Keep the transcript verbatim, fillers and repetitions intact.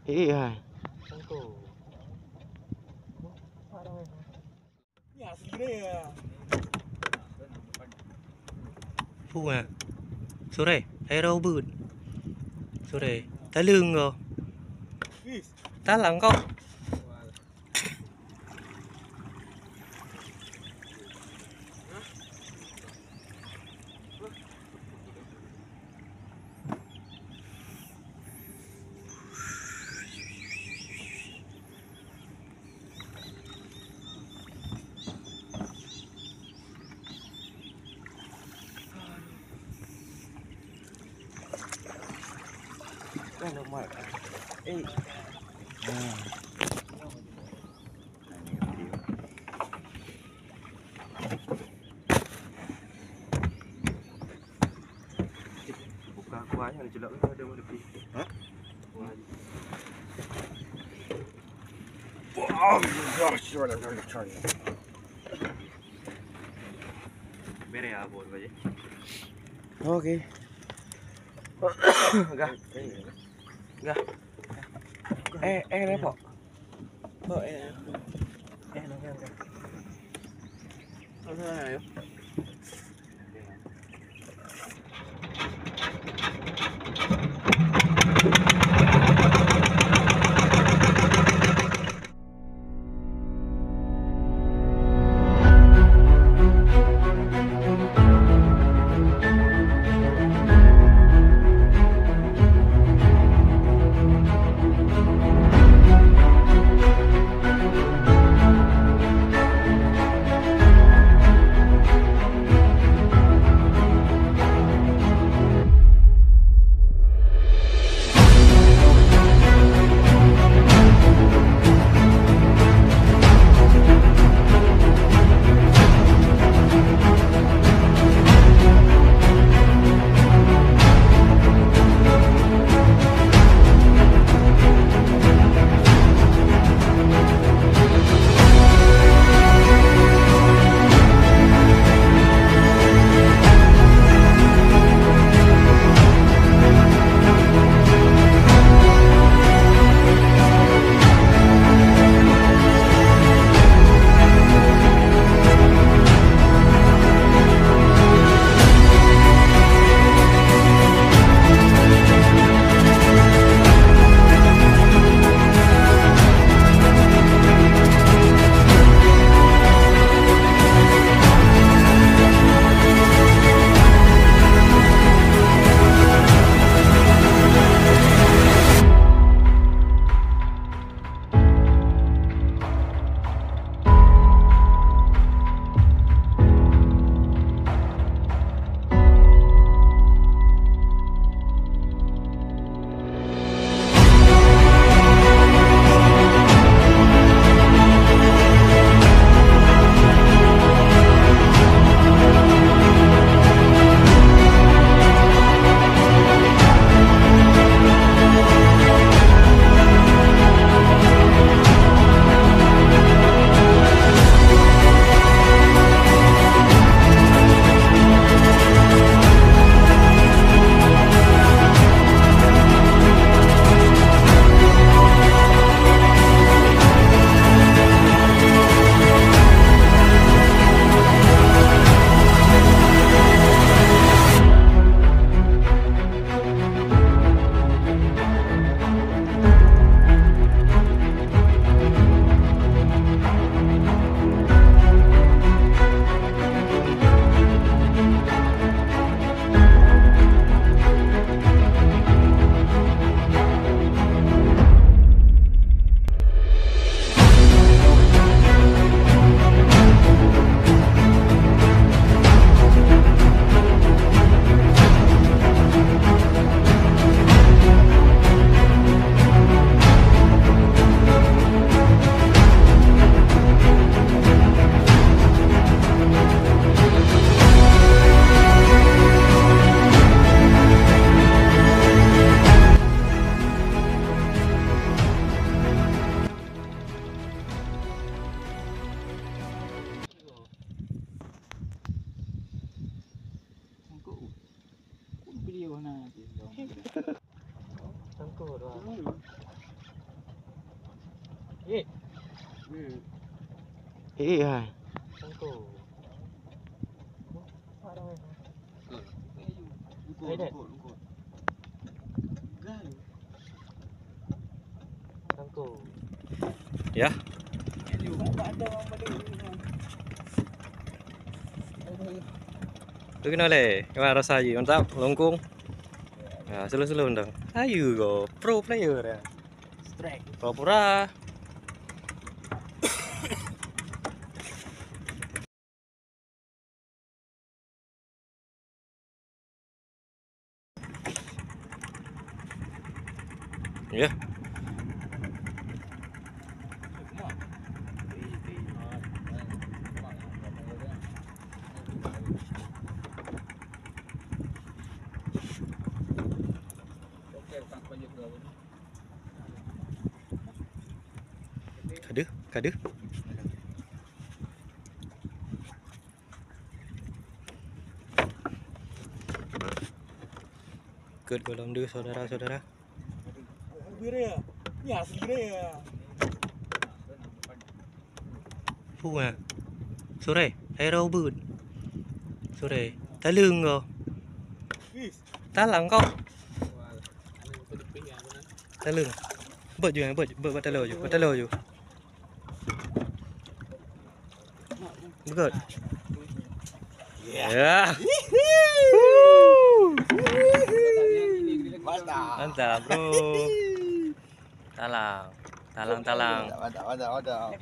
Eh, hai. Pu, eh. Sore, hai rau beut. Sore. Taleueng ko. Talang ko. Buka kuahnya, ada celok ke, ada mau lebih? Hah? Kuah. Bere ya, buat aja. Oke. Gah. Gah. Eh, eh, repot. Oh, eh. Eh, nah, nah, nah. Oh, nah, nah, ayo. Tangkok dua. Eh. Eh, hai. Tangkok. Hai, Dek. Tangkok. Ya. Tu kena leh, kena rasa je, mantap, longkong. Ya, slow-slow mantap. Ayu go, pro player ya. Strike. Pura-pura. Ya. Ka deuh, ka deuh. Keut gohlom deuh, saudara-saudara. Pu, ha. Sore, hai rau beut. Sore. Taleueng ko. Talang ko. Taleueng. Beuet ju, beuet, beuet, beuet taloe ju, beuet taloe ju. Beuet. Ya. Mantap. Mantap, bro. Talang. Talang, talang. Mantap, mantap, mantap, mantap.